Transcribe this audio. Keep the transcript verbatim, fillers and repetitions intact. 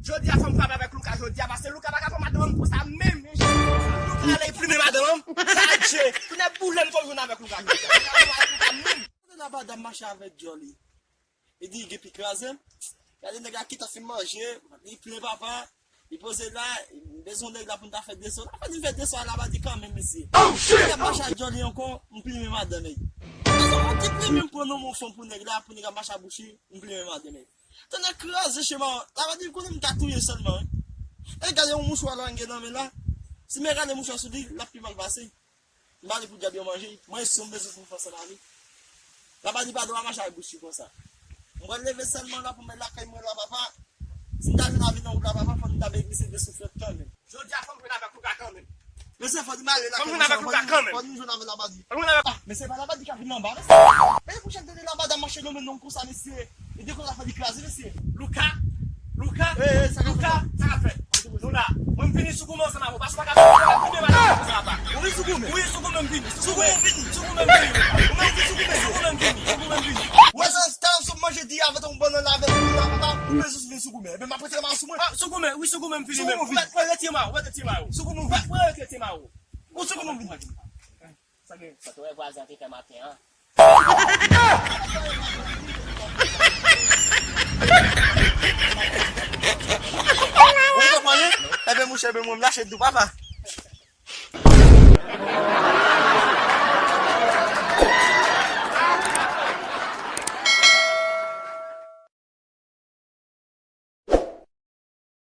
Jodi a fò m frape avèk Louka jodi a, paske Louka pa ka pran madanm an pou sa menm. Louka ale plimen madanm an. Sa Dye. Tounen boule m fò m jwenn avèk Louka jodi a. Louka pa ka pran madanm an pou sa menm. Kote Labadi ap mache avèk Jolly? Li di li gen pi kraze. Gade nèg la ki ta fin manje, li plen papa, li poze la, li bezwen nèg la pou n ta fè deso. Labadi fè deso a Labadi kanmenm, mesye. Nèg la mache ak Jolly ankò, m plimen madanm li. Mesye, mwen ki plimen m pran non mon fanm pou nèg la, pou nèg la mache ak bouch li, m plimen madanm li. Tande kraze chema, Labadi konnen m ka touye sèlman, wi. E gade yon mouchwa la m gen nan men la. Si m gade mouchwa sou li, l ap pi mal pase. M pa vle pou dyab yo manje, mwen si m bezwen pou m fè ansanm avè li. Labadi pa dwe mache ak bouch li konsa. M pral leve sèlman la pou m al lakay mwen la papa. Si m ta vin avè nan wout la papa, fò m ta byen glise de souflèt kanmenm. Jodi a fò m jwenn avèk Louka kanmenm. Mesye, fò n ale lakay mwen, fò n jwenn avèk Louka kanmenm. Fò n jwenn avèk Labadi. Fò n jwenn avèk... Ah, mesye, pa Labadi k ap vin anba, mesye. Mesye, pwochèn tande Labadi ap mache nan men nonm konsa, mesye. E de konsa fò li kraze, mesye. Louka, Louka, Louka, sa k ap fèt? Nou la. Mwen m vini sou goumen ansanm avè w. Paske w pa ka vini sou goumen, madanm konsa papa. Ou vin sou goumen? Wi, sou goumen m vini. Sou goumen m vini. Sou goumen m vini. Ou menm ki sou goumen? Sou goumen m vini. Sou goumen m vini. Wè sa, ta sou manje di avèk yon bannann la avèk ou la papa. Ou bezwen vin sou goumen. Ebyen, m ap retire mayo sou mwen. Ah, sou goumen, wi, sou goumen m vini menm. Ou mèt retire mayo, retire mayo. Sou goumen m vini. Ou mèt retire mayo. Ou sou goumen m vini. Sa gen? Sa te wè vwazen an te fè maten an. Ou konprann? Ebyen, mouche, ebyen, mwen, m lache dou, papa.